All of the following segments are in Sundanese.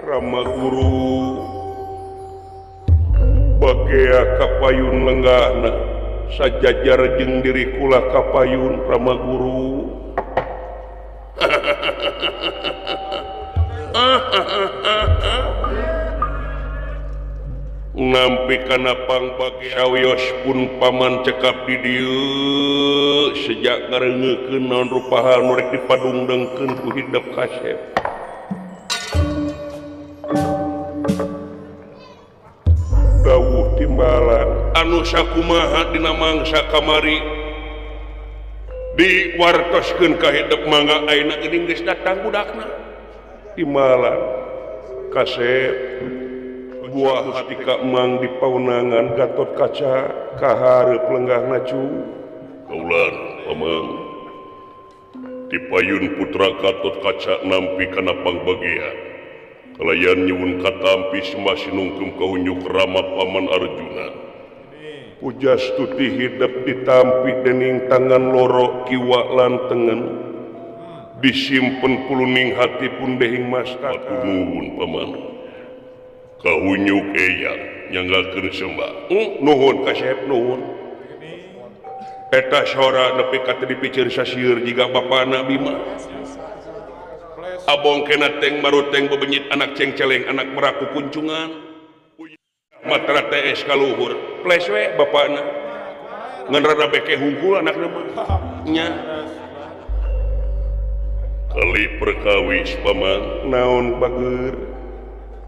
Rama Guru bagea kapayun lenggahna sajajar jeung diri kula kapayun Rama Guru. Nampi kana pangbagea sawios pun paman cekap di dieu sejak ngareungekeun naon rupa hal nu rek dipadungdengkeun ku hidep kasep. Dawuh timbalan anu sakumaha dina mangsa kamari diwartoskeun ka hidep mangga ayeuna geuning geus datang budakna. Timbalan kasep buah mustika mang di paunangan Gatot Kaca kahareup lenggahna cu. Kaulan pamang dipayun putra Gatot Kaca nampi kana pangbagea kalayan nyuwun katampi sembah sinungkem kahunyuk Rama Paman Arjuna. Pujastuti hidep ditampi dening tangan loro kiwa lan tengen disimpen puluning hati pun dehing mastaka. Nuhun paman kahunyuk eyang nyanggakeun sembah. Nuhun kasep nuhun. Eta sora nepi ka teu dipiceur sasieur jiga bapana Bima. Abong kena teng maruteng bebenyit anak cengceleng anak meraku kuncungan. Matra TS kaluhur. Ples we bapana. Ngan rada beke hungkul anakna mah. Nya. Kali perkawis paman naon bager.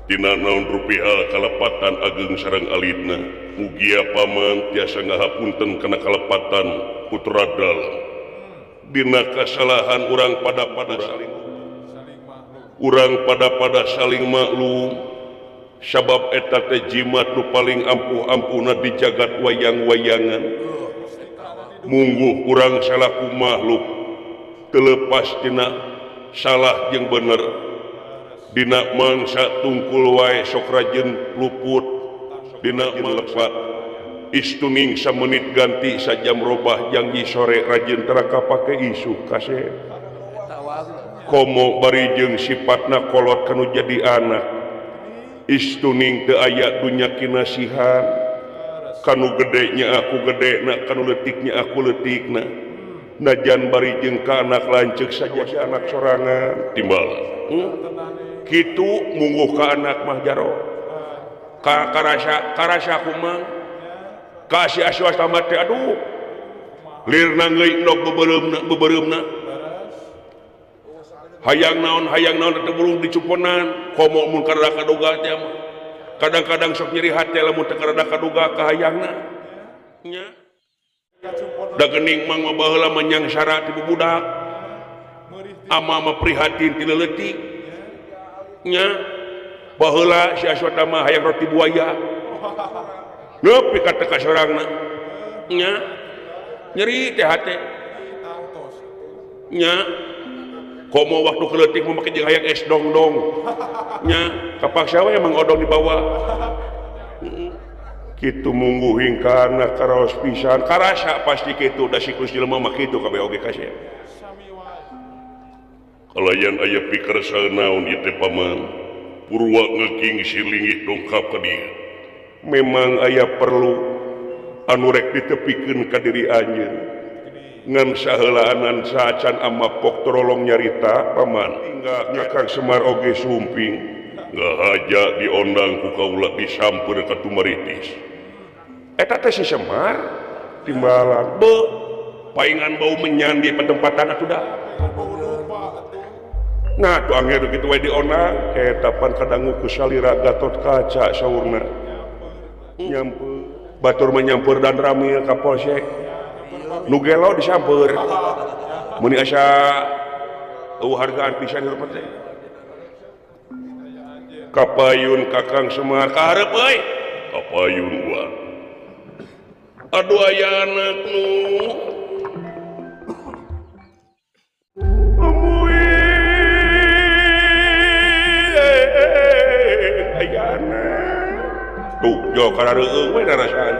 Dina naon rupiah kalepatan ageng sareng alitna. Mugia paman tiasa ngahapunten kana kalepatan putra dalem. Dina kasalahan urang pada-pada saling urang pada-pada saling maklum sabab eta teh jimat nu paling ampuh-ampuhna di jagat wayang-wayangan. Mungguh urang salaku makhluk teu lepas tina salah jeung bener. Dina mangsa tungkul wae sok rajin luput dina malepat istuning samenit ganti sajam robah janji sore rajin tara kapake isuk kasep. Komo bari jeung sipatna kolot kanu jadi anak istuning teu aya dunya kinasihan kanu gedenya aku gedena kanu leutiknya aku leutikna najan bari jeung ka anak lanceuk saja anak sorangan timbalan. Kitu mungguh ka anak mah jaro ka karasa karasa kumang ka si Aswatama teh aduh lirna ngeuy endog beubereumna beubereumna hayang naon teh burung dicuponan komo mun karada kaduga teh mah kadang-kadang sok nyeri hate lamun teu karada kaduga ka hayangna nya da geuning mang mah baheula mah nyangsara ti bubudak ama mah prihatin ti leutik nya baheula si Aswatama hayang roti buaya nepi ka teu kasorangna nya nyeri teh hate nya komo waktu keleutik mah make jeung hayang es dongdong nya kapaksa we emang odong dibawa kitu mungguh hingkana karaos pisan karasa pasti kitu da siklus jelema mah kitu kabeh oge kasep. Kalayan aya pikersa naon ieu teh paman purwa ngeking silinggih dongkap ka dieu. Memang aya perlu anu rek ditepikeun ka diri anjeun ngan saheulaanan saacan ama pok torolong nyarita paman hingga Kakang Semar oge sumping ngahaja diondang ku kaula disamper ka Tumaritis. Eta teh si Semar timbalan beuh paingan bau menyan di patempatan atuh da. Nah tuh angger kitu we diondang eta pan kadangu ku salira Gatot Kaca saurna nyamper batur mah nyampeur dan ramil ka polsek nu gelo disamper mun asa eueuh hargaan pisan hirup teh. Kapayun Kakang Semar kahareup euy kapayun gua aduh aya anak nu aya anak tuh jo karareueung we narasaan.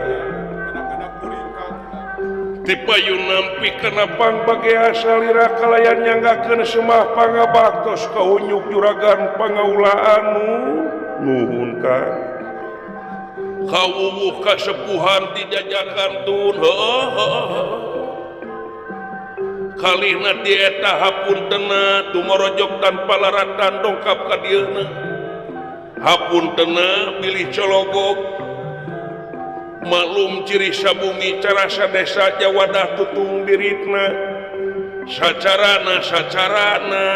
Tipayun nampi kana pangbagea salira kalayan nyanggakeun semah pangabaktos kahunyuk juragan pangaulaan nuhun Kang. Kawuwuh kasepuhan di jajakan tun heuh. Kalihna di eta hapuntena tumorojok tanpa laratan dongkap ka dieuna. Hapuntena bilih cologok maklum ciri sabumi carasa desa jawadah tutung diritna sacarana sacarana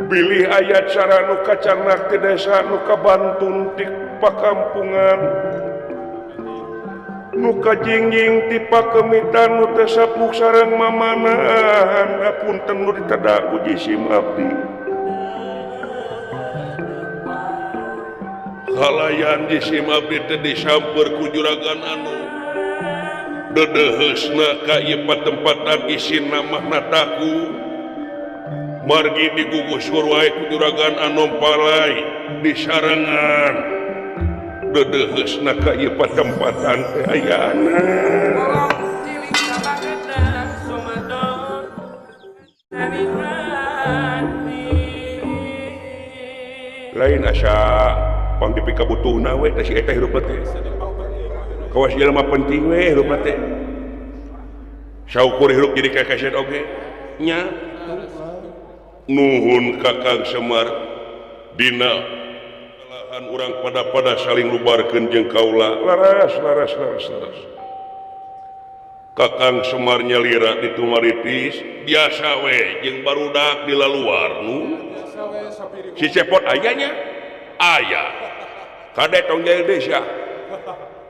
bilih aya cara nu kacanak ti desa nu kabantun ti pakampungan nu kajingjing ti pakemitan nu teu sapuk sareng mamanahan hapunten nu ditedak ku jisim abdi. Kalayan jisim abdi teh disamper ku juragan anu dedeheusna ka ieu patempatan isinna mahna taku margi digugusur wae ku juragan anu palai disarengan dedeheusna ka ieu patempatan teh ayana. Lain asa pang dipikabutuhna we teh si eta hirup teh. Kawas jelema penting we hirup teh. Saukur hirup jadi kakeset oge nya. Nuhun Kakang Semar dina kalahan urang pada-pada saling lubarkeun jeung kaula. Laras laras laras laras. Kakang Semar nyalira ditumaritis biasa we jeung barudak di laluar nu. Si Cepot aya nya? Aya. Kade tong jaya desa.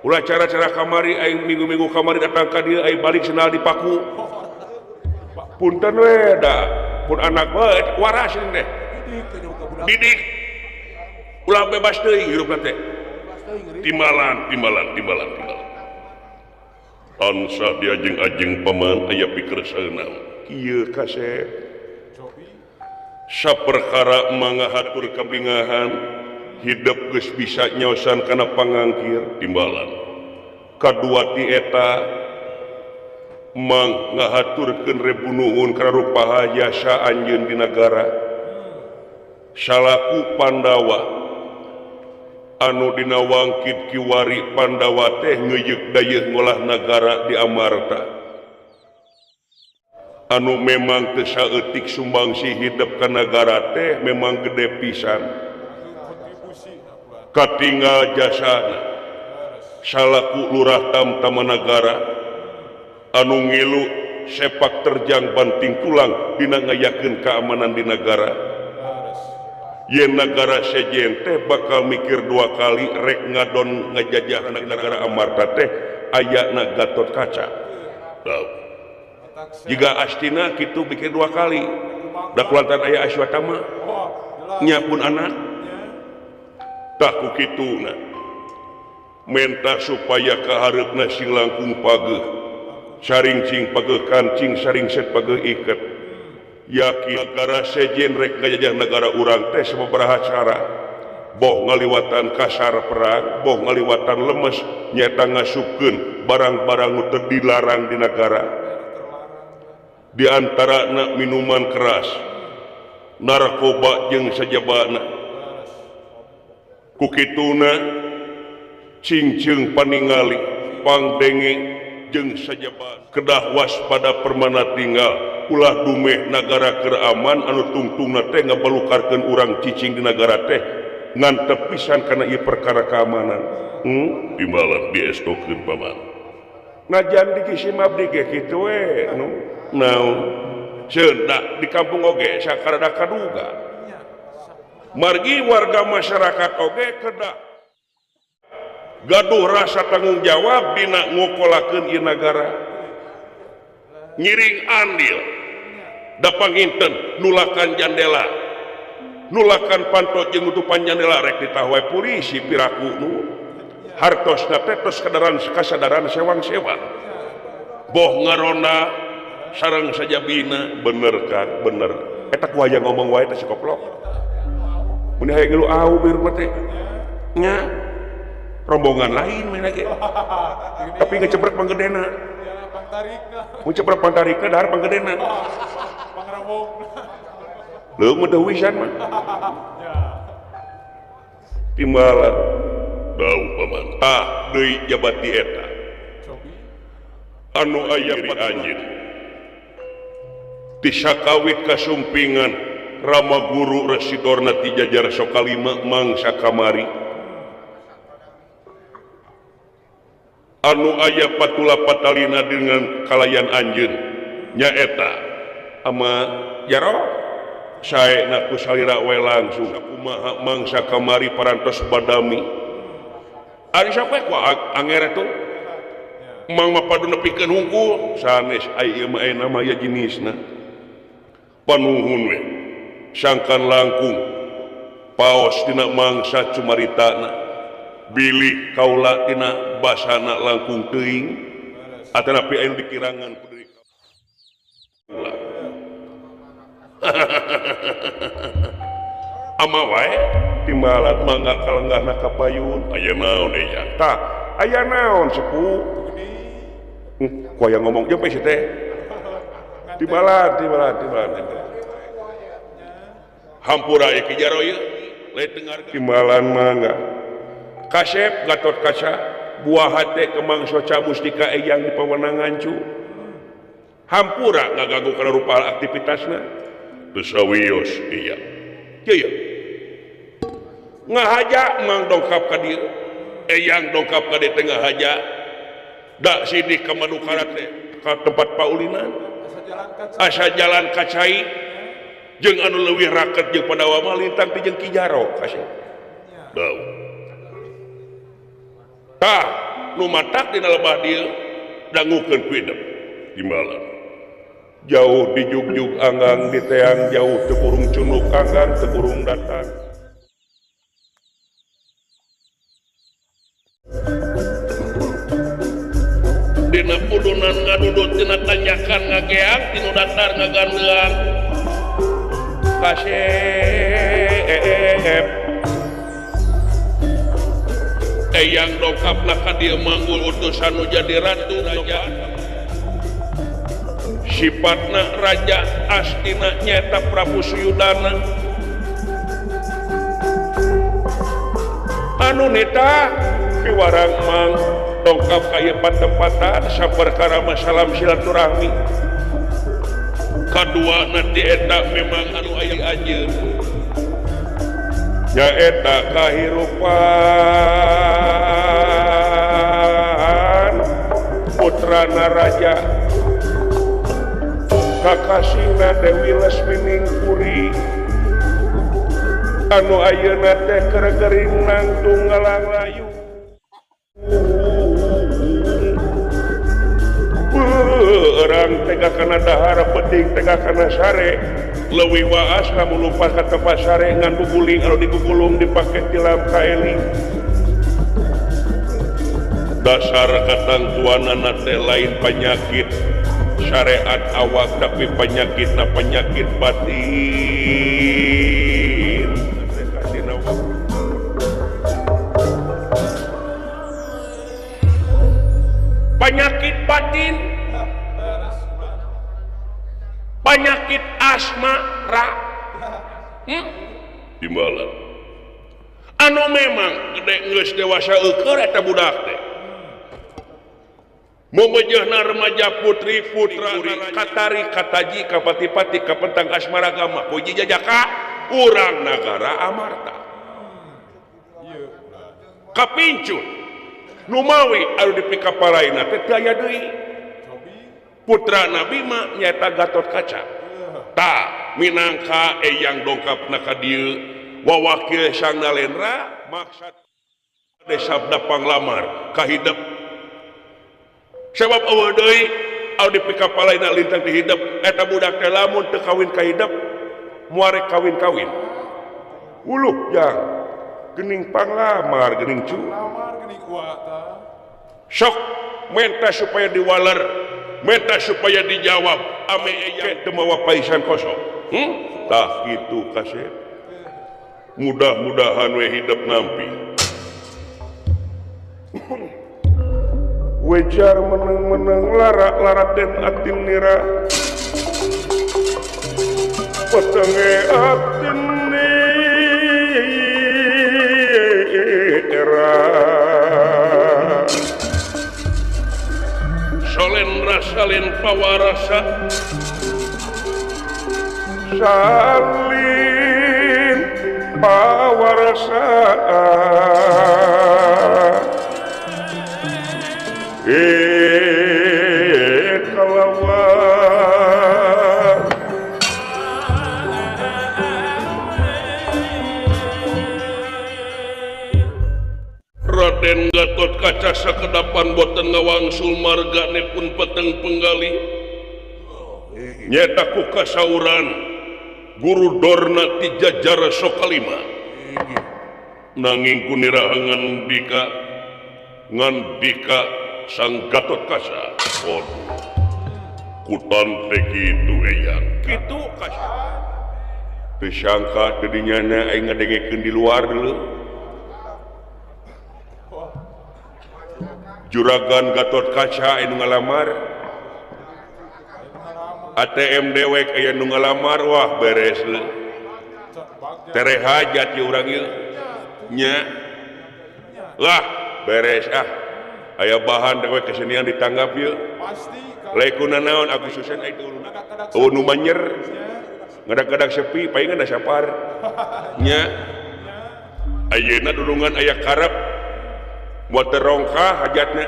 Ulah cara-cara kamari aing minggu-minggu kamari datang ka dieu aing balik sendal dipaku. Punten we da, pun anak we waras teh. Didik. Ulah bebas teuing hirup teh. Timbalan, timbalan, timbalan, timbalan. Tansah diajeng-ajeng paman aya pikersana. Kieu kasep. Saperkara mangahatur kabingahan hidup geus bisa nyaosan kana pangangkir timbalan. Kadua ti eta mang ngahaturkeun rebunuhun kana rupaha jasa anjeun di nagara. Salaku Pandawa anu dina wangkit kiwari Pandawa teh ngeuyeuk dayeuh ngolah nagara di Amarta. Anu memang teu saeutik sumbangsi hidup ka nagara teh memang gede pisan. Katinggal jasana salaku lurah tamtama nagara anu ngilu sepak terjang banting tulang dina ngayakeun keamanan di nagara. Yen nagara sejen teh bakal mikir dua kali rek ngadon ngajajah nagara Amarta teh ayana Gatot Kaca. Jika Astina kitu mikir dua kali da kulantaran aya Aswatama nya pun anak tah ku kituna menta supaya kahareupna sing langkung pageuh saring cing pageuh kancing saring set pageuh iket yakin nagara sejen rek ngajajah nagara urang teh sababaraha cara boh ngaliwatan kasar perang boh ngaliwatan lemes nyata ngasupkeun barang-barang nu teu dilarang di nagara di antarana minuman keras narkoba jeung sajabana ku kituna cingceung paningali pangdenge jeung sajabana kedah waspada permana tinggal ulah dumeh nagara keur aman anu tungtungna teh ngabalukarkeun urang cicing di nagara teh ngantep pisan kana ieu perkara keamanan. Timbalan diestokeun paman najan di kisim abdi ge kitu we nu naon ceundak di kampung oge sakarada kaduga margi warga masyarakat oge kedah gaduh rasa tanggung jawab dina ngokolakeun ieu nagara ngiring andil da panginten nulakan jandela nulakan panto jeung nutupan jandela rek ditahu polisi piraku nu hartosna teh tos kasadaran sewang-sewang boh ngaronda sareng sajabina bener kan bener eta ku hayang ngomong wae teh si koplok mun hayang ngilu au bieu mah teh nya Rombongan lain main lagi. Tapi ngecebrek panggedena. Ngecebrek pangtarikna dahar panggedena. Leuh mah teu wisan mah. Timbalan dau paman. Tah deui jabati eta. Anu aya di anjeun. Tisakawit kasumpingan Rama Guru Residorna ti jajar Sokalima mangsa kamari. Anu aya patula patalina dengan kalayan anjeun nyaeta ama jaro saena ku salira we langsung kumaha mangsa kamari parantos badami. Ari sok we ku anger atuh mang mah padu nepikeun hungkul sanes ai ieu mah aya nama aya jenisna. Panuhun we sangkan langkung paos dina mangsa cumaritana bilih kaula dina basana langkung teuing atanapi anu dikirangan ku deui kaula. Ama wae timbalan mangga kalenggahna ka payun aya naon deui tah aya naon sepuh ku aya ngomong jeung si teh timbalan timbalan timbalan hampura ieu ki jaro ieu lain dengar timbalan mangga kasep Gatot Kaca buah hate kemang soca mustika eyang di pawenangan cu hampura ngaganggu kana rupa aktivitasna teu sawios iya kieu ngahaja mang dongkap ka dieu eyang dongkap ka dieu teh ngahaja da sidik ka Madukara teh ka tempat paulinan asa jalan kacai jeung anu leuwih raket jeung Pandawa mah lintang ti jeung Ki Jaro kasep dau tah nu matak dina lebah dieu dangukeun ku hidup timbalan jauh dijugjug anggang diteang jauh teu kurung cunuk anggang teu kurung datang. Dina pudunan ngadudut dina tanjakan ngageang tinu datar ngagandeang kasep eyang dongkapna ka dieu manggul utusan nu jadi ratu raja sifatna raja astina nyaeta Prabu Suyudana anu nita piwarang mang dongkap ka ieu patempatan saperkara mah salam silaturahmi kadua nanti eta memang anu aya anjeun nyaeta kahirupan putrana raja kakasihna Dewi Lesminingpuri anu ayeuna teh keur gering nangtung ngalanglayu orang tega kana dahar penting tega kana sare leuwih waas lamun lumpat ka tempat sare ngan guguling anu digugulung dipake tilam kaeling dasar katangtuanana teh lain penyakit syariat awak tapi penyakitna penyakit batin. Penyakit batin, penyakit asmara, timbalan. Anu memang gede geus dewasa eueur eta budak teh. Memejehna remaja putri putra katari kataji kapati-pati kapentang asmara gama puji jajaka urang nagara Amarta. Kapincun numawi anu dipikaparaina teh teu aya deui. Putra Nabi mah nyaeta Gatot Kaca. Tah minangka eyang dongkapna ka dieu wawakil Sang Nalendra maksad sabda panglamar kahidep. Sebab eueuh deui anu dipikapalaina lintang ti hidep eta budak teh lamun teu kawin ka hidep moal rek kawin-kawin. Uluh jang geuning panglamar geuning cu. Sok menta supaya diwaler, menta supaya dijawab ame eyang teu mawa paisan kosong. Tah kitu kasep. Mudah-mudahan we hidep nampi. Wejar meneng-meneng lara-lara den atin nira petenge atin nira solen rasalin pawarasa salin pawarasa kalawan Raden Gatot Kaca sakedapan boten ngawangsul margane pun peteng penggali nyeta ku kasauran Guru Dorna ti jajara Sokalima nanging kunirahangan dika ngandika Sang Gatot Kaca waduh kutan teh kitu eyang kitu kaca teu sangka teu dinyana aing ngadengekeun di luar dulu Juragan Gatot Kaca anu ngalamar ATM dewek aya nu ngalamar wah beres leuh tere hajat ieu urang ieu nya lah beres ah aya bahan dewek kesenian ditanggap ieu pasti lekuna naon aku susen itu oh nu manyer ngadak-gadak sepi palingan da sapar nya ayeuna dulungan aya karep moal terongkah hajatna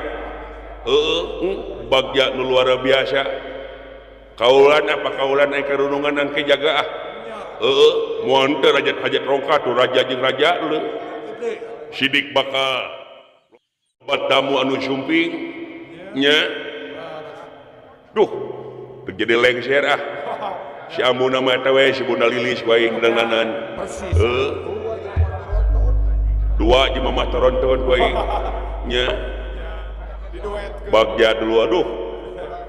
heueuh bagja nu luar biasa kaulan apa kaulan aya karunungan angke jaga ah heueuh moal teu hajat rongkah tuh raja jeung raja leuh sidik bakal tamu anu sumping nya duh terjadi lengser ah si ambuna mah eta we si Bunda Lilis wae ngeuneunan heuh dua jeung mamah toronton wae nya bagja dulu aduh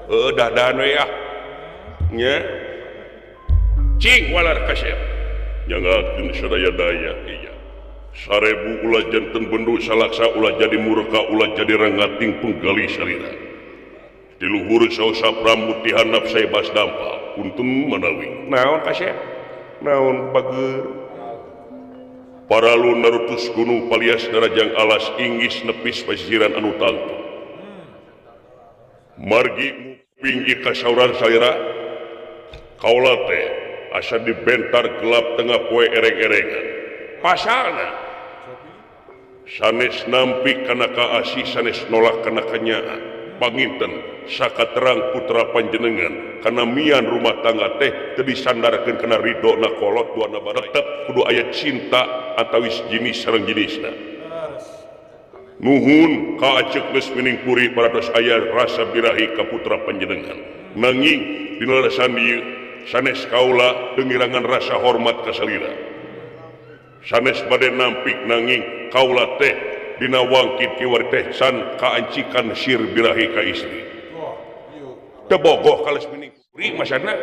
heueuh dahdahan we ah nya cing walar kasep nyangakeun sadaya daya iya sarebu ulah janten bendu salaksa ulah jadi murka ulah jadi rangating penggali salira di luhur sausap rambut di handap saebas dampa untung manawi naon kasep naon bager paralu narutus gunung palias narajang alas inggis nepis pasiran anu tangtu margi muping kasauran salira kaula teh asa dibentar gelap tengah poe ereng-erengan pasalna sanes nampi kana kaasi sanes nolak kana kanyaah panginten saka terang putra panjenengan kana mian rumah tangga teh teu disandarkeun kana ridona kolot duana baraya tetep kudu aya cinta atawis jenis sareng jenisna nuhun ka aceuk geus miningpuri paratos aya rasa birahi ka putra panjenengan nanging dina lesan ieu sanes kaula teu ngirangan rasa hormat ka salira sanes bade nampik nanging kaula teh dina wangkit kiwari teh can kaancikan sir birahi ka istri teu bogoh kales miningpuri masana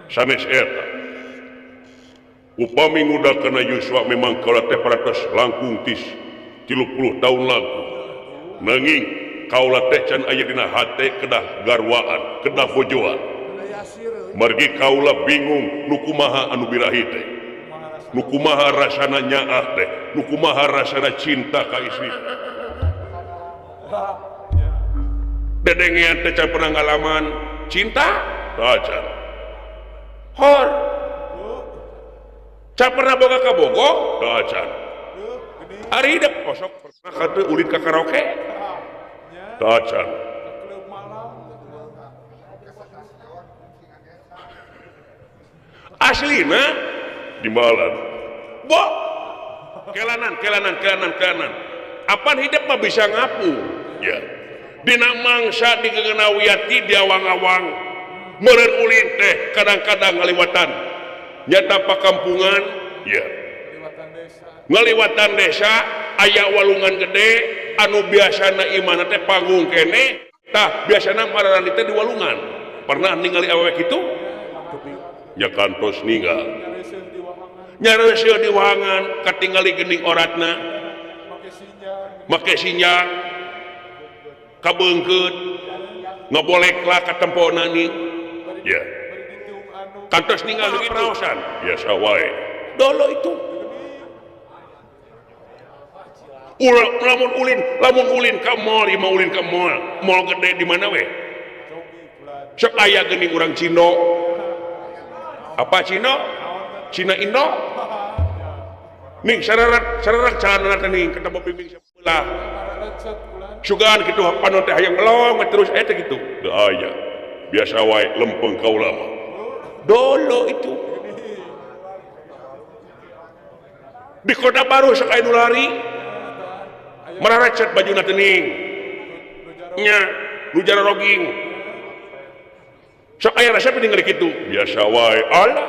sanes eta upami ngudakeun Yuswa memang kaula teh paratos langkung tis 30 tahun langkung nanging kaula teh can aya dina hate kedah garwaan kedah bojoan margi kaula bingung nu kumaha anu birahi teh nu kumaha rasana nyaah teh nu kumaha rasana cinta ka istri dedengean teh can pernah ngalaman cinta tacan hor can pernah boga kabogoh tacan ari hidup osok pernah kate ulin ka karaoke tacan aslina di malam bo kelanan kelanan kelanan kelanan apan hidup mah bisa ngapu ya dina mangsa digeunawiyati di awang-awang meureun ulin teh kadang-kadang ngaliwatan nyata pakampungan ya ngaliwatan desa aya walungan gede anu biasana imana teh panggung kene tah biasana mararani teh di walungan pernah ningali awewe kitu nya kantos ninggal nyareuseuh di wahangan katingali geuning oratna make sinyal Kabeungkeut ngaboleklah katempona nih. Ya. Kantos ninggal peraosan. Biasa wae. Dolo itu. Lamun ulin ka mall, imah ulin ka mall. Mall gede di mana we? Sok aya geuning urang Cino. Apa Cino? Cina Indo. Ning sararak calana teh ning ketemu bimbing sebelah. Sugan kitu panon teh hayang melong terus eta kitu. Teu aya. Biasa wae lempeng kaula mah. Dolo itu. Di Kota Baru sok aya nu lari. Mararecet bajuna teh ning. Nya, nu jaroroging. Sok aya resep ningali kitu. Biasa wae. Alah.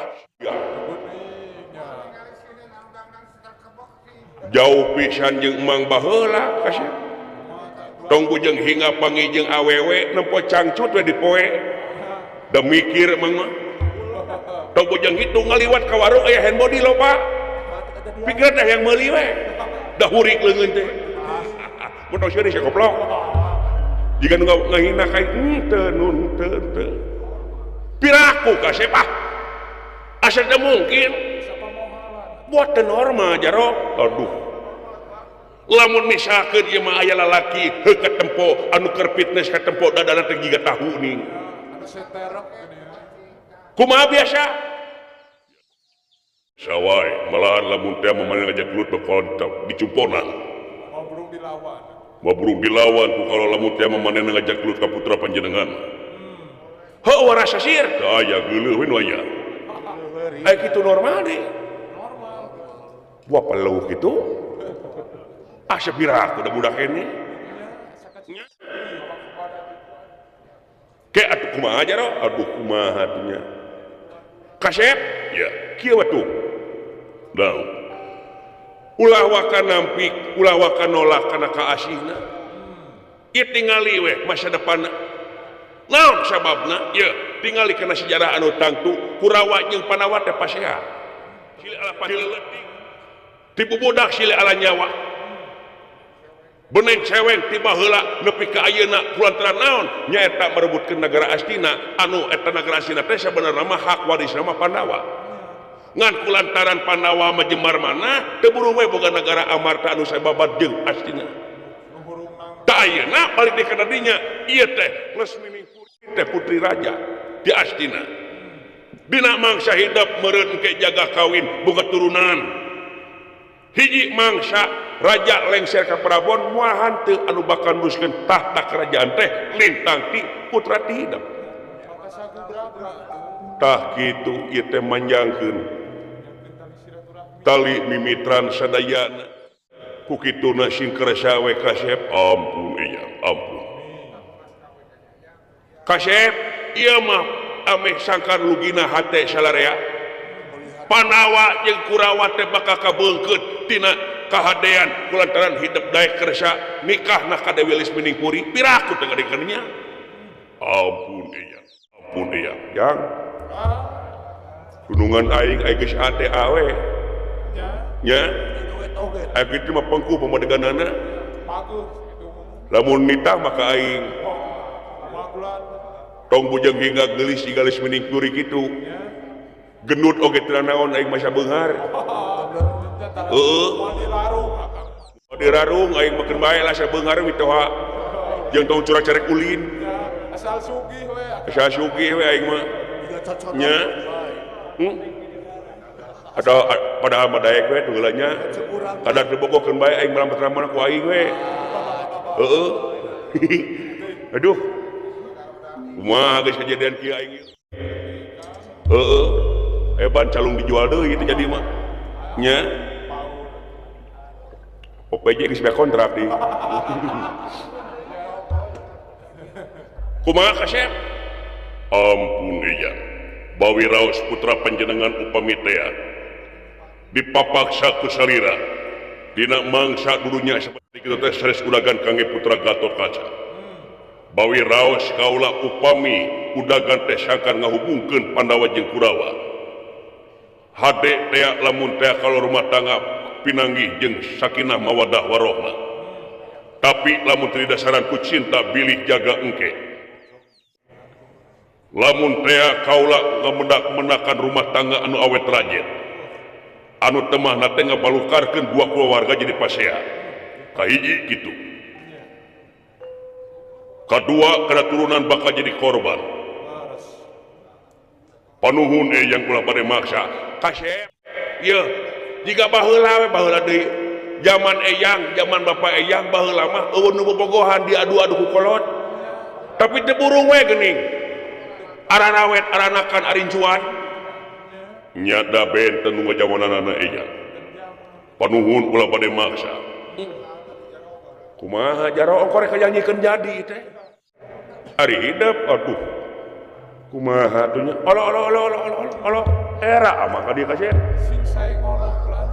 Jauh pisan jeung Mang baheula kasih. Tong bujeng hingga pangi jeung awewe nempo cangcut we dipoe. Da mikir Mang mah. Tong bujeng hitu ngaliwat ka warung aya hand body loba. Pikir teh yang meuli we. Da hurik leungeun teh. Mun tong sieun goblok. Jika nu ngahina ka henteu nun teu teu. Piraku kasep ah. Asa teu mungkin. Buat teu normal jaro. Aduh. Lamun misalkeun ieu mah aya lalaki heuh katempo anu keur fitness katempo dadana teh jiga tahu ning. Anu seterok geuning. Kumaha biasa? Sawai malahan lamun teh mamana ngajak gelut bekontok dicumponan. Mau burung dilawan. Mau burung dilawan ku kalau lamun teh mamana ngajak gelut ka putra panjenengan. Heuh warasa sir. Teu aya geuleuh we nu aya. Aya kitu normal deh. Normal. Wah peluh kitu. Ah sepira aku udah budak ini. Kayak atuh kumaha jaro? Aduh kumaha atunya. Kasep? Ya, kieu atuh. Daun. Ulah waka nampik, ulah waka nolak kana kaasihna. Ieu tingali we masa depanna. Naon sababna? Ieu tingali kana sejarah anu tangtu Kurawa jeung Pandawa teh pasea. Silih ala leutik. Tipu budak silih ala nyawa. Beneng cewek tiba heula nepi ka ayeuna kulantaran naon nyaeta merebutkeun negara Astina anu eta negara Astina teh sabenerna mah hak warisna mah Pandawa. Ngan kulantaran Pandawa mah jemar mana teu burung we boga negara Amarta anu sababat jeung Astina. Tah ayeuna balik deui ka dinya ieu teh Lesmining Putri teh putri raja di Astina. Dina mangsa hidep meureun ke jaga kawin boga turunan. Hiji mangsa raja lengser ka Prabon moal hanteu anu bakal neruskeun tahta kerajaan teh lintang ti putra ti hidep. Tah kitu ieu teh manjangkeun tali mimitran sadayana ku kituna sing keresa we kasep ampun iya ampun. Kasep ieu mah ameh sangkan lugina hate salarea. Pandawa jeung Kurawa teh bakal kabeungkeut tina kahadean kulantaran hidep daek kersa nikahna ka Dewi Lesmining Puri piraku teh ngadeukeunya. Ampun iya, ampun iya. Yang dunungan aing aing geus ate awe. Nya. Aing kitu mah pengku pamadeganana. Lamun nitah maka aing. Tong bujeng hingga geulis jiga Lesmining Puri kitu. Gendut oge teu naon aing masa beunghar. Heeh. Di rarung aing makeun bae lah sabeunghar mitoha. Jeung tong curak-carek ulin. Asal sugih we. Asal sugih we aing mah. Nya. Atau padahal mah daek we teu heula nya. Kadar teu bogokeun bae aing merampet-rampet ku aing we. Heeh. Aduh. Kumaha geus kejadian kieu aing. Heeh. Eban calung dijual deui gitu jadi mah. Nya. OPJ geus beak kontrak deui. Kumaha kasep? Ampun iya. Bawi raos putra panjenengan upami tea. Dipapaksa ku salira. Dina mangsa dudunya seperti kitu teh sanes udagan kangge putra Gatotkaca. Bawi raos kaula upami udagan teh sangkan ngahubungkeun Pandawa jeung Kurawa. Hade tea lamun tea kalau rumah tangga pinanggih jeung sakinah mawadah warohmah. Tapi lamun teu didasaran ku cinta bilih jaga engke. Lamun tea kaula ngamendak-mendakan rumah tangga anu awet rajet. Anu temahna teh ngabalukarkeun dua keluarga jadi pasea. Kahiji kitu. Kadua kana turunan bakal jadi korban. Panuhun yang ulah bade maksa. Kasep. Ieu jiga baheula we baheula deui. Zaman eyang, zaman bapak eyang baheula mah eueuh nu bobogohan diadu-adu ku kolot. Tapi teu burung we geuning. Ararawet aranakan arincuan. Nya da benten nu ngajamanana eyang. Panuhun ulah bade maksa. Kumaha jaro ongkor kajanyikeun jadi teh. Ari hidup aduh. Kumaha atuh nya? Olo olo olo olo olo olo era amah ka dieu kasih. Sing sae ngolok lah.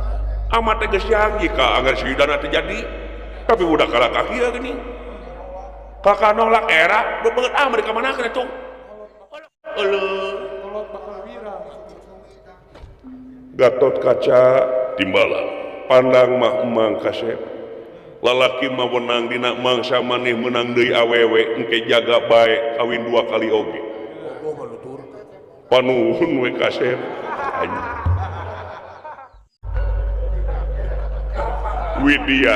Amat teh geus janji ka anggar sidana teh jadi. Tapi budak kalah ka kieu geuning. Kakak nolak era beungeut ah mereka manakeun atuh. Olo kolot bakal wirang. Gatot Kaca timbalan pandang mah emang kasep. Lalaki mah wenang dina mangsa maneh menang deui awewe engke jaga bae kawin dua kali oge. Panuhun we kasep. Widya.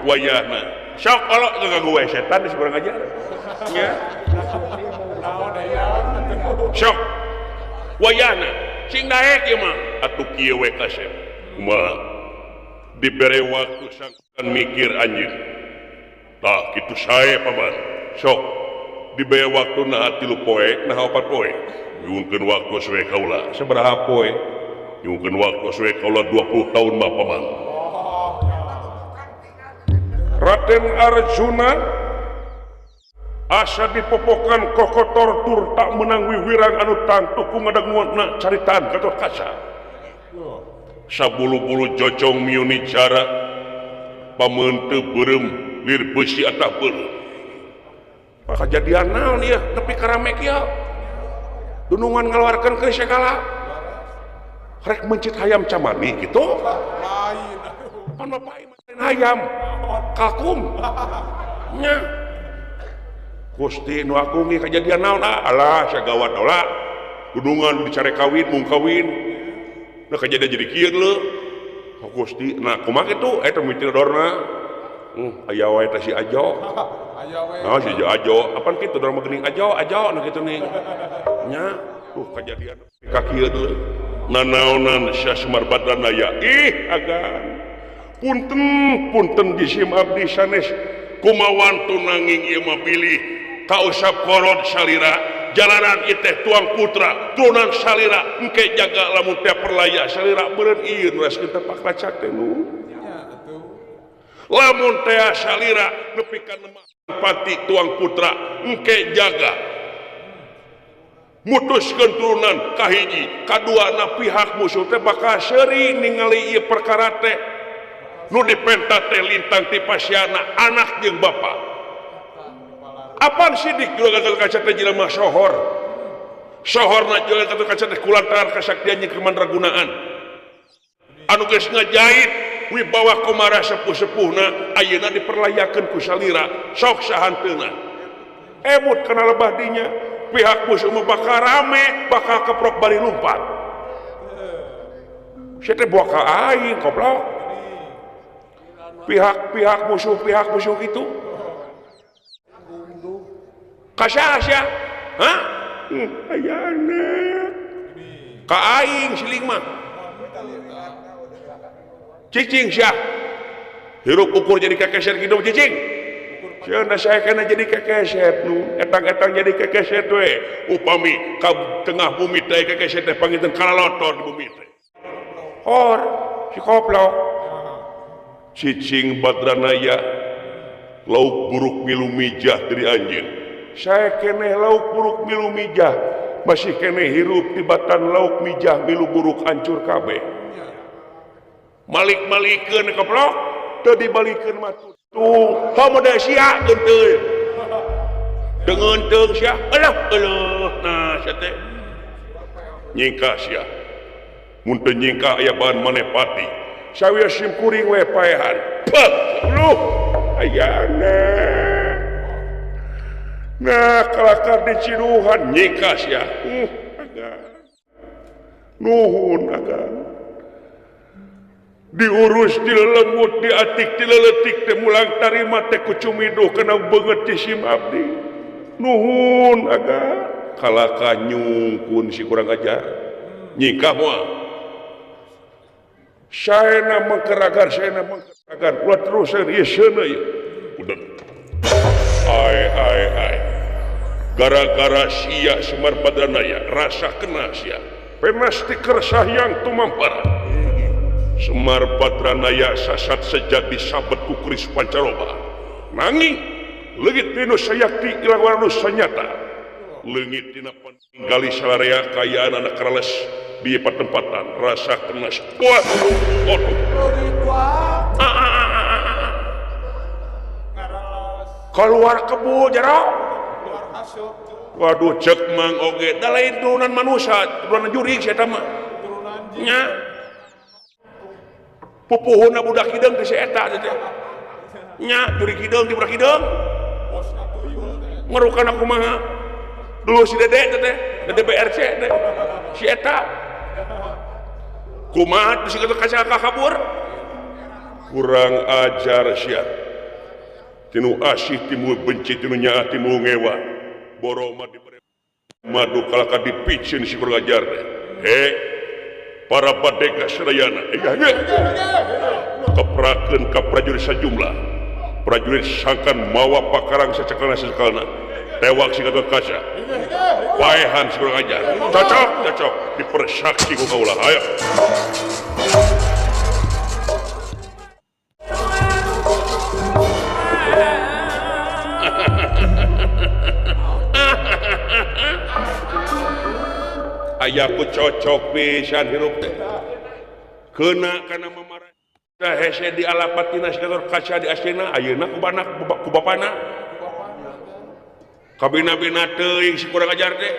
Wayahna. Sok kolok ngaganggu we setan geus kurang ajar. Nya. Sok. Wayahna sing daek ieu mah atuh kieu we kasep. Kumaha? Dibere waktu sangkan mikir anjeun. Tah kitu sae paman. Sok dibere waktu naha 3 poe, naha 4 poe. Nyuhunkeun waktu we kaula. Sabaraha poe? Nyuhunkeun waktu we kaula 20 tahun mah paman. Raden Arjuna asa dipopokan kokotor tur tak menang wiwirang anu tangtu ku ngadanguanna caritaan Gatot Kaca. Sabulu-bulu jojong miuni cara pameunte beureum lir beusi atah beureum. Kajadian naon ieu nepi ka rame kieu? Dunungan ngaluarkeun keris sagala. Rek mencit hayam camani kitu? Lain. Pan bapak ieu hayam kakum. Nya. Gusti nu agung ieu kajadian naon ah? Alah sagawat dola. Dunungan dicare kawin mung kawin. Nah kajadian jadi kieu leuh. Gusti nah kumaha kitu eta mitir dorna. Aya wae teh si Ajo. Aya we. Nah si Ajo, apaan kitu dorna mah geuning Ajo, Ajo nu kitu nih. Nya, tuh kajadian ka kieu deui. Nanaonan Syekh Semar Badranaya. Ih agan. Punten punten jisim abdi sanes kumawantu nanging ieu mah bilih kausap korod salira jalanan iteh tuang putra turunan salira engke jaga lamun teh perlaya salira beureun ieu nu raskeun teh paklacak teh nu. Lamun teh salira nepi ka nemah pati tuang putra engke jaga mutuskeun turunan kahiji kadua na pihak musuh teh bakal seuri ningali ieu perkara teh nu dipenta teh lintang ti pasiana anak jeung bapa. Apaan sidik juga Gatot Kaca teh jelema sohor. Sohorna juga Gatot Kaca teh kulantaran kasaktian jeung kemandragunaan. Anu geus ngajait wibawa komara sepuh-sepuhna ayeuna diperlayakeun ku salira sok sahanteuna. Emut kana lebah dinya pihak musuh mah bakal rame bakal keprok bari lumpat. Sia teh buah ka aing goblok. Pihak-pihak musuh itu kasah sia hah ayana ka aing siling mah cicing sia hirup ukur jadi kekeset hidup cicing sia na saya kana jadi kekeset nu etang-etang jadi kekeset we upami ka tengah bumi teh kekeset teh panginten kalalotor di bumi teh hor si koplok cicing Badranaya lauk buruk milu mijah dari anjeun. Saya keneh lauk buruk milu mijah masih keneh hirup di batan lauk mijah milu buruk hancur kabeh. Malik-malikeun keplok teu dibalikeun mah tuh homo da sia geunteul. Dengeunteung sia alah eueuh nah sia teh nyingkah sia. Mun teu nyingkah aya bahan maneh pati. Sawios sim kuring we paehan. Pek lu ayana. Nah kalakar diciduhan nyingkah sia. Agan. Nuhun agan. Diurus dilelemut diatik dileletik teh mulang tarima teh ku cumiduh kana beungeut ti sim abdi. Nuhun agan. Kalaka nyungkun si kurang ajar. Nyingkah moal. Saena mengkeragar, saena mengkeragar. Ulah terusan ieu seuneu ieu. Udah. Ai ai ai. Gara-gara sia Semar Badranaya rasa kena sia. Pemasti kersahyang tumampara. Semar Badranaya sasat sejati sabet ku keris Pancaroba. Nanging leungit dina sayakti ilang warna sanyata. Leungit dina gali salarea kayaan anak karales di patempatan rasa kena kuat. Keluar kebul jero. Waduh cek mang oge da lain turunan manusia, turunan jurig sia eta mah. Nya. Pupuhuna budak hideung teh si eta teh. Nya jurig hideung di budak hideung. Ngerukan aku kumaha? Dulu si Dede teh, Dede BRC teh. Si eta. Kumaha si kitu kaca kabur? Kurang ajar sia. Tinu asih timu benci tinu nyaah timu ngewa. Boroma diberi madu kalaka dipicin si kurang ajar teh. Para badega sadayana keprakeun ka prajurit sajumlah. Prajurit sangkan mawa pakarang sacakalna tewak si Gatot Kaca. Paehan si kurang ajar. Cocok cocok dipersaksi ku kaula. Ayo. Ayaku cocok pisan hirup teh. Keuna kana mamarah hese di alapatina si Gatot Kaca di asina ayeuna ku banak ku bapana. Kabina-bina teuing si kurang ajar teh.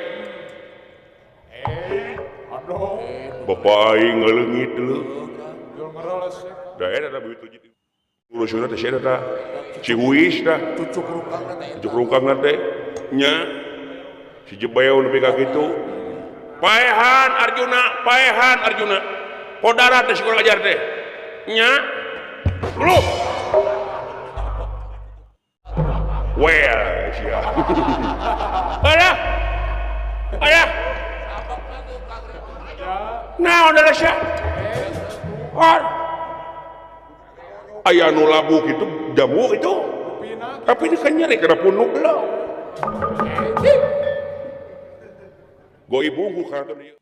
Bapak aing ngaleungit deuleu. Da eta begitu jitu. Urusna teh sia eta si Uis tah. Cucuk rukangna teh. Cucuk rukangna teh nya. Si Jebew nepi ka kitu. Paehan Arjuna, paehan Arjuna. Podara teh si kurang ajar teh. Nya. Lu. Well, sia. Alah. Alah. Naon da sia? Or. Aya nu labu kitu jamu itu. Tapi ini kan nyeri kana punuk lo. Goi bungku kana teh.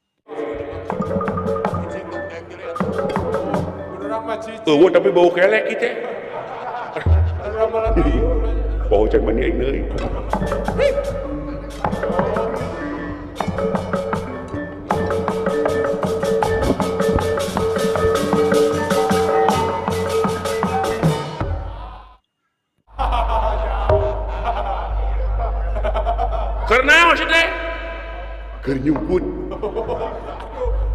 Eueuh tapi bau kelek ieu teh. Bau can mandi aing deui. Karena maksudnya keur nyumput.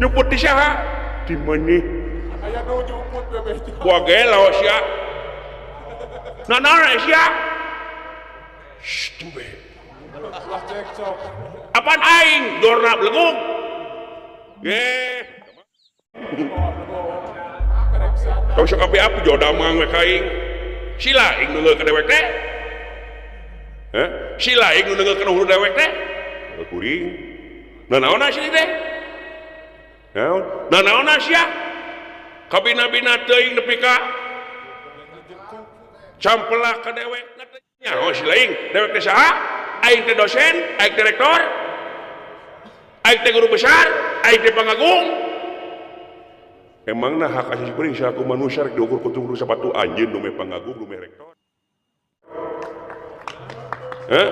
Nyumput di saha? Di maneh? Aya nu nyumput bebeh. Wah gelo sia. Nanaon sia? Shh, tembe. Ulah cekcok. Apaan aing dorna belegug? Ge. Tong sok api-api jodamang we ka aing. Sila aing nu ka dewek teh. Hah? Sila aing nu deungeul kana hulu dewek teh. Kuring. Nanaon sia teh? Naon? Nanaon sia? Kabina-bina teuing nepi ka campelak ka dewek. Nyaho si laing, dewek teh saha? Aing teh dosen, aing teh rektor, aing teh guru besar, aing teh pangagung. Emangna hak asasi kuring salaku manusia rek diukur ku tunggu sepatu anjeun nu meh pangagung, nu meh rektor. Hah?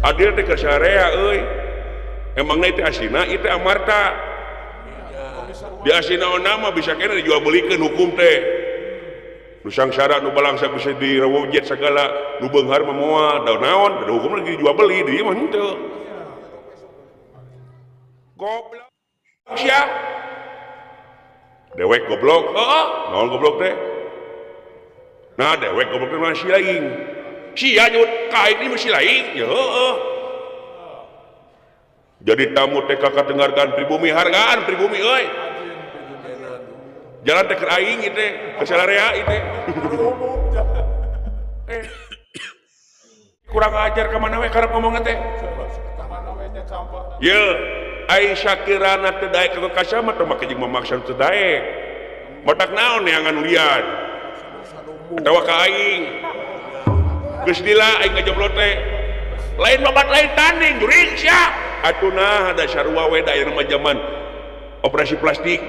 Adil teh keur sarea euy. Emangna ieu teh asina, ieu teh amarta. Di asina mah bisa kena dijual belikeun hukum teh. Nu sangsara nu balangsa bisa direwojet segala nu beunghar mah moal da naon da hukum lagi dijual beli di mah henteu. Goblok sia. Dewek goblok. Heeh, naon goblok teh? Nah, dewek goblok teh mah si lain. Sia nyebut ka aing mah si lain. Ya heeh. Jadi tamu teh ka katenggarkan pribumi hargaan pribumi euy. Jalan teh keur aing ieu teh, ka salarea ieu teh. Kurang ajar ka mana we karep ngomongna teh. Ye, ai sakirana teu daek ka kaca mah teu make jeung mamaksa teu daek. Matak naon neangan lian. Atawa ka aing. Geus lila aing ngajomlo teh. Lain babat lain tanding juring sia. Atuh nah da sarua we da ayeuna mah jaman operasi plastik.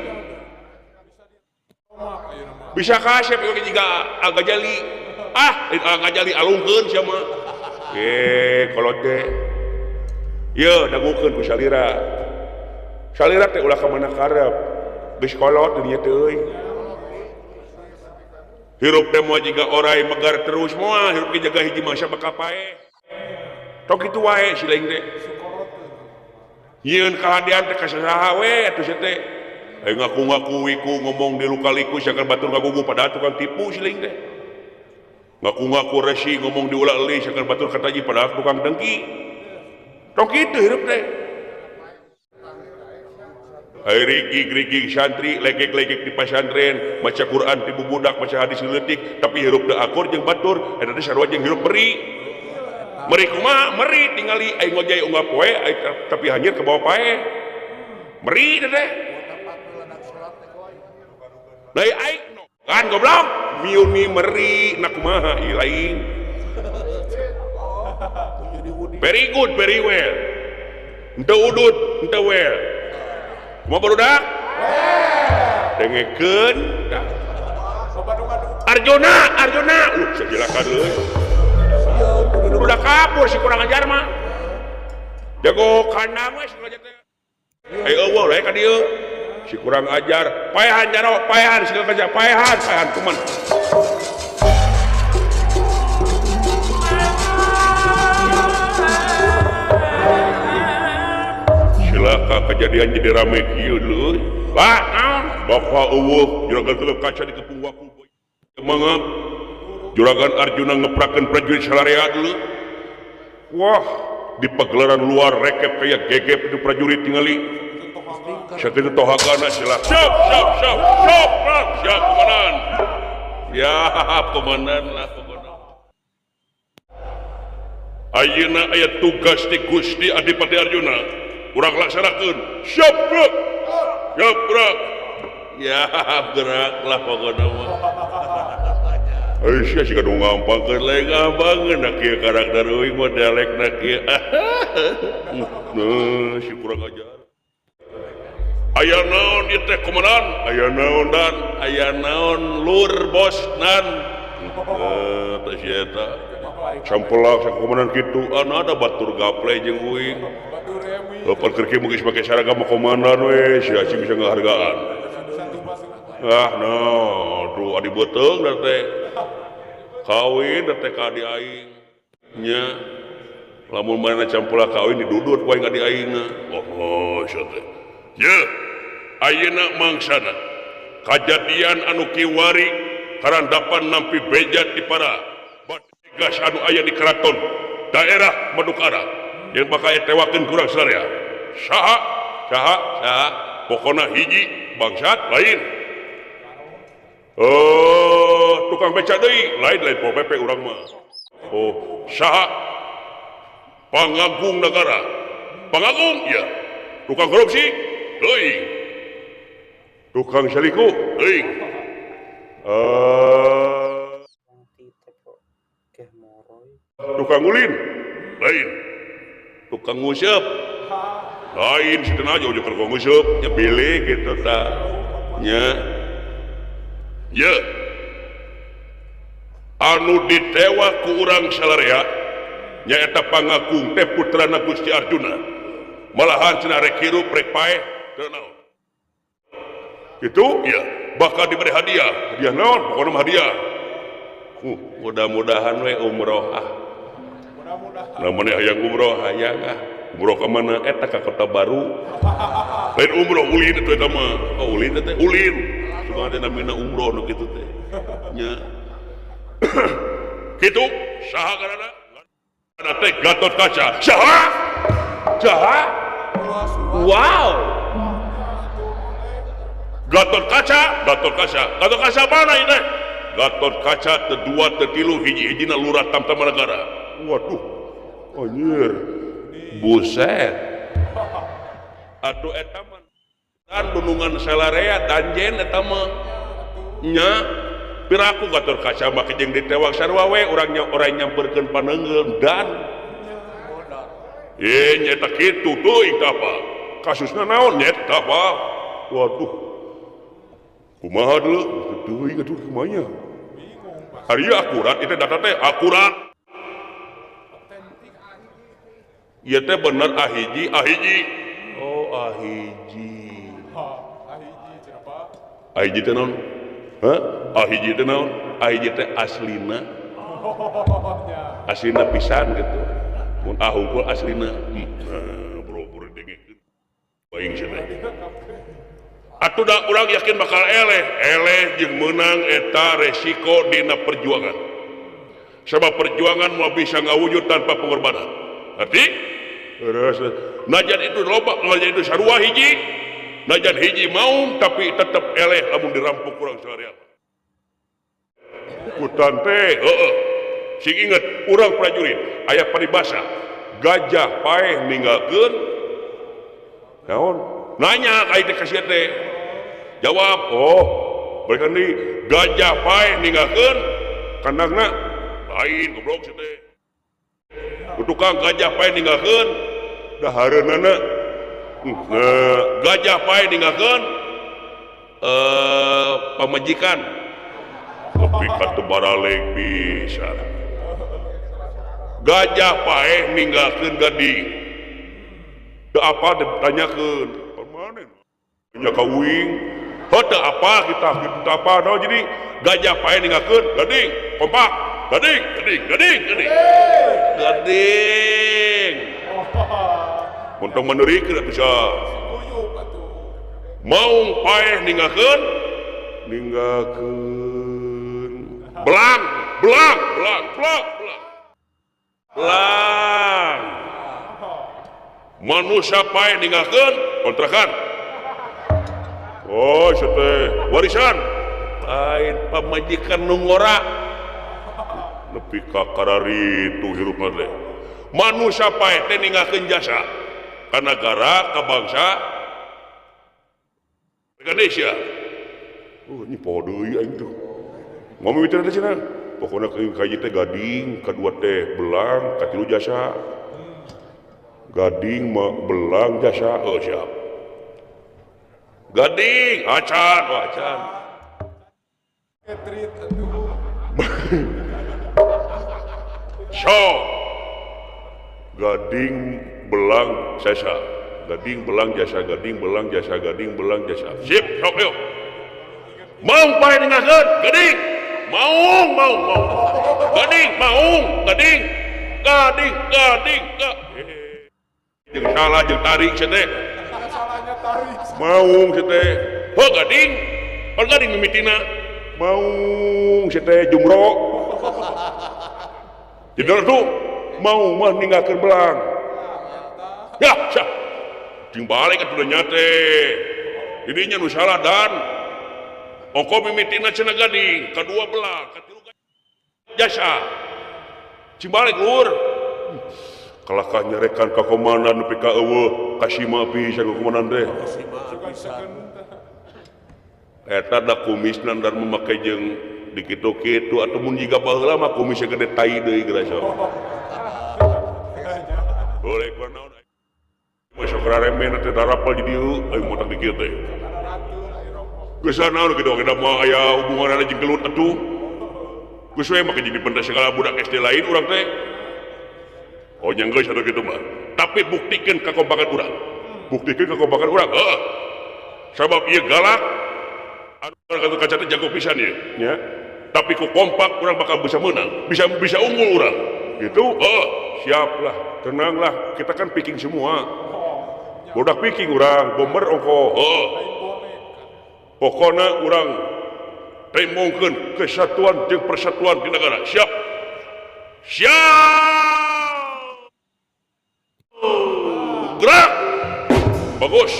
Bisa kasep ieu jiga Al-Ghazali. Ah, Al-Ghazali alungkeun sia mah. Kolot teh. Ye, dangukeun ku salira. Salira teh ulah ka mana karep. Geus kolot dunya teh euy. Hirup teh moal jiga orai megar terus moal, hirup ge jaga hiji mangsa bakal paeh. Tok kitu wae si lain teh. Nyieun kahadean teh ka saha we atuh sia teh. Aing ngaku-ngaku iku ngomong di lukaliku sakan batur ngagugu padahal tukang tipu si lain teh. Ngaku-ngaku resi ngomong di ulah eulih sakan batur kataji padahal tukang dengki. Tok kitu hirup teh. Ai rigig-rigig santri legek-legek di pasantren maca Quran ti bubudak maca hadis leutik tapi hirup teu akur jeung batur eta teh sarua jeung hirup meri. Meri kumaha? Meri tingali aing ngojay unggal poe tapi hanyir ka bawa pae. Meri teh. Dari aing kan goblok miuni meri na kumaha ieu lain. Very good, very well. Henteu udut, henteu well. Kumaha barudak? Dengekeun. Arjuna, Arjuna. Sajilakan euy. Udah kabur si kurang ajar mah. Jago kandang we sengaja teh. Eueuh we ka dieu. Si kurang ajar, paehan jaro, paehan segala kerja, paehan, paehan kuman. Silaka kejadian jadi rame kieu leuy. Lah, naon? Bapak eueuh juragan Gatot Kaca dikepung waku. Mangap juragan Arjuna ngeprakeun prajurit salarea dulu. Wah, di pagelaran luar rekep kayak gegep itu prajurit tingali. Sakitu tohagana sila. Siap, siap, siap, siap, siap, siap komandan. Siap komandan lah komandan. Ayeuna aya tugas ti Gusti Adipati Arjuna. Urang laksanakeun. Siap gerak. Siap gerak. Ya gerak lah pokona mah. Euy sia siga nu ngampangkeun lain ngampangkeun na kieu karakter euy mah dialekna kieu. Nah, si kurang ajar. Aya naon ieu teh komandan? Aya naon dan? Aya naon lur bos nan? Teh si eta. Sampelak sakomandan kitu, ana ada batur gaple jeung uing. Bapak keur kieu geus make seragam komandan we, si acing bisa ngahargaan. Ah, no, aduh adi beuteung da teh. Kawin da teh ka adi aing. Nya. Lamun manehna campelak kawin didudut ku aing adi aingna. Oh, sia teh. Ye, ayeuna mangsana kajadian anu kiwari karandapan nampi beja di para gas anu aya di keraton daerah Madukara yang bakal tewakeun kurang sararea. Saha saha saha pokona hiji bangsat lain. Oh, tukang beca deui lain lain Pol PP urang mah. Oh, saha pangagung negara. Pangagung ya. Tukang korupsi teuing. Tukang selingkuh teuing. Tukang ulin lain. Tukang nguseup lain, situna aja ujuk tukang nguseup nya pilih gitu ta nya. Ye anu ditewa ku urang salarea nyaeta pangagung teh putrana Gusti Arjuna. Malahan cenah rek hirup rek paeh teu naon. Itu ya bakal diberi hadiah. Hadiah naon? Pokona mah hadiah. Mudah-mudahan we umroh ah. Namanya hayang umroh hayang ah. Umroh ka mana? Eta ka Kota Baru. Lain umroh ulin atuh eta mah. Oh, ulin teh ulin. Sugan teh namina umroh nu kitu teh. Nya. Kitu saha ngaranna? Ngaranna teh Gatot Kaca. Saha? Saha? Wow. Gatot Kaca, Gatot Kaca. Gatot Kaca mana ini? Gatot Kaca terdua tertilu hiji-hijina lurah Tamtama Negara. Waduh. Anjir. Buset. Atuh eta mah kan dunungan salarea danjen eta mah. Nya piraku Gatot Kaca mah jeung ditewak sarua we urang nya orang nyamperkeun paneunggeul dan nyata kitu teuing tah apa? Kasusna naon nyeta apa? Waduh. Kumaha deuleu? Teuing atuh kumaha. Ari akurat itu data teh akurat. Ieu teh bener ahiji ahiji. Oh ahiji. Ahiji cenah Pak. Ahiji teh naon? Hah? Ahiji teh naon? Ahiji teh aslina. Aslina pisan gitu. Mun ahungkul aslina. Boro-boro dengekeun. Baing cenah. Atuh da urang yakin bakal eleh, eleh jeung meunang eta resiko dina perjuangan. Sebab perjuangan moal bisa ngawujud tanpa pengorbanan. Arti? Najan itu loba, najan itu sarua hiji, najan hiji maung tapi tetep eleh lamun dirampok kurang seharian. Kutan teh, heeh. Sing inget urang prajurit aya paribasa, gajah paeh ninggalkeun naon? Nanya ka ieu kasih teh. Jawab, oh, balikan deui, gajah paeh ninggalkeun kandangna lain goblok sia teh. Tukang gajah paeh ninggalkeun dahareunana. Gajah paeh ninggalkeun pamajikan. Nepi ka teu baralek bisa. Gajah paeh ninggalkeun gading. Teu apa ditanyakeun? Permanen. Nya ka uing. Heuh teu apa kita teu apa no jadi gajah paeh ninggalkeun gading kompak gading gading gading gading gading. Untung menerikeun atuh sia. Maung paeh ninggalkeun ninggalkeun belang belang belang belang belang belang. Manusia paeh ninggalkeun kontrakan. Oh, teh warisan lain pamajikan nu ngora nepi ka kararitu hirupna teh. Manusia paeh teh ninggalkeun jasa ka nagara ka bangsa Indonesia. Oh, ini poho deui aing tuh. Ngomong teh teh cenah. Pokona ka hiji teh gading, kadua teh belang, katilu jasa. Gading belang jasa, oh siap. Gading, acan, oh acan. So, gading belang jasa, gading belang jasa, gading belang jasa, gading belang jasa. Sip, sok yuk. Maung paeh ninggalkeun, gading. Maung, maung, maung. Gading, maung, gading. Gading, gading, gading. Jeung salah jeung tarik sia teh. Maung sia teh. Heuh gading. Pan gading mimitina. Maung sia teh jumro. Jadi tuh maung mah ninggalkeun belang. Ya, sah. Jeung balik atuh nya teh. Didinya nu salah dan ongko mimitina cenah gading, kadua belang, katilu jasa. Cing balik luhur. Kalakah nyarekan ka komandan nepi ka eueuh kasima pisan ka komandan teh. Eta da kumisna dan memakai jeung dikitu-kitu atuh mun jiga baheula mah kumisna gede tai deui geura sok. Boleh kunaon mah sok raremehna teh darapal di dieu aing motak di kieu teh. Geus naon kitu oge da mah aya hubunganna jeung gelut atuh. Geus we make jadi pentas segala budak SD lain urang teh. Oh nya geus atuh kitu mah. Tapi buktikeun kakompakan urang. Buktikeun kakompakan urang. Heeh. Sabab ieu galak anu Gatot Kaca teh jago pisan ieu nya. Tapi ku kompak urang bakal bisa menang, bisa bisa unggul urang. Gitu. Heeh, siaplah, tenanglah, kita kan picking semua. Bodak picking urang, bomber ongko. Heeh. Pokona urang tembongkeun kesatuan jeung persatuan di negara. Siap. Siap. Gerak. Bagus.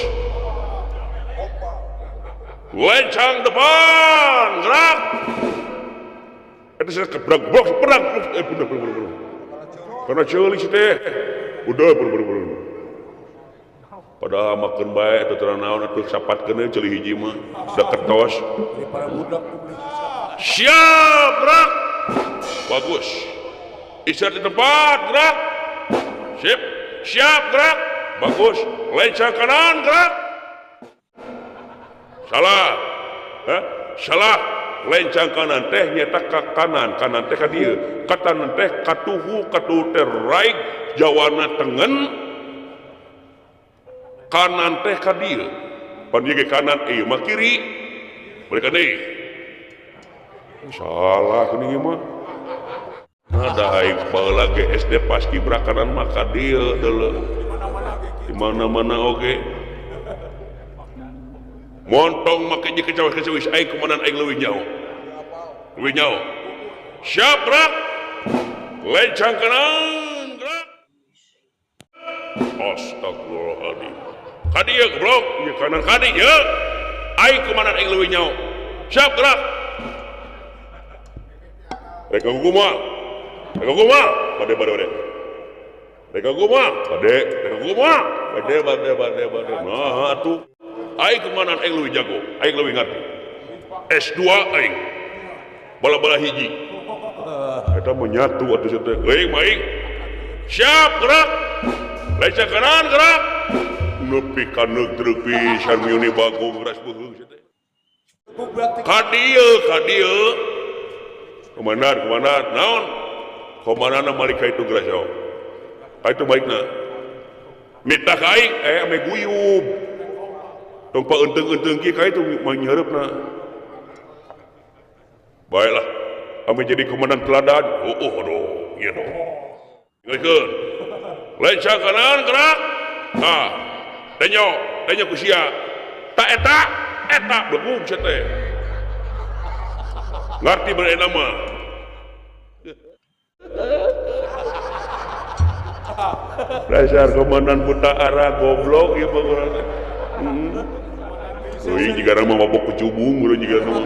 Lencang depan, gerak. Eta saya kebrang blok perang. Bener. Karena ceuli si teh. Udah bener. Padahal makeun bae atuh teu naon atuh sapatkeun ceuli hiji mah da ketos. Siap, gerak. Bagus. Istirahat di tempat, gerak. Sip. Siap, gerak. Bagus. Lencang kanan, gerak. Salah. Hah? Salah. Lencang kanan teh nyata ka kanan, kanan teh ka dieu, ka kanan teh katuhu, katuhu teh raik, jawana tengen, kanan teh ka dieu. Pan ieu ge kanan, ieu mah kiri. Balik deui. Salah geuning ieu mah. Nah, da aing baheula ge SD paskibra kanan mah ka dieu deuleu. Di mana-mana oge. Montong make jeung kecawas-kecawis aing kumanan aing leuwih nyaho. Leuwih nyaho. Siap gerak. Lencang kanan gerak. Astagfirullahaladzim. Ka dieu goblok, ieu kanan ka dieu. Aing kumanan aing leuwih nyaho. Siap gerak. Rek kumaha? Rek kumaha? Bade bade bade. Rek kumaha? Bade, rek kumaha? Bade bade bade bade. Nah atuh. Aing kemanan aing leuwih jago, aing leuwih ngarti. S2 aing. Bala-bala hiji. Eta menyatu atuh sia teh. Aing mah aing. Siap gerak. Lencang kanan gerak. Nepi ka neuk pisan miuni bagong geras beuheung sia teh. Ka dieu, ka dieu. Komandan, komandan, naon? Komandanna malik ka itu geras jauh. Ka itu baikna. Mita ka aing, ame guyub. Tong pa eunteung-eunteung kieu ka itu mah nyareupna. Baiklah, ame jadi komandan teladan. Oh, aduh, ieu dong. Ngeulikeun. Lencang kanan gerak. Tah. Denyo, denyo ku sia. Ta eta, eta begung sia teh. Ngarti bener mah. Dasar komandan buta arah goblok ieu mah urang teh. Euy jiga mah mabok kecubung urang jiga mah.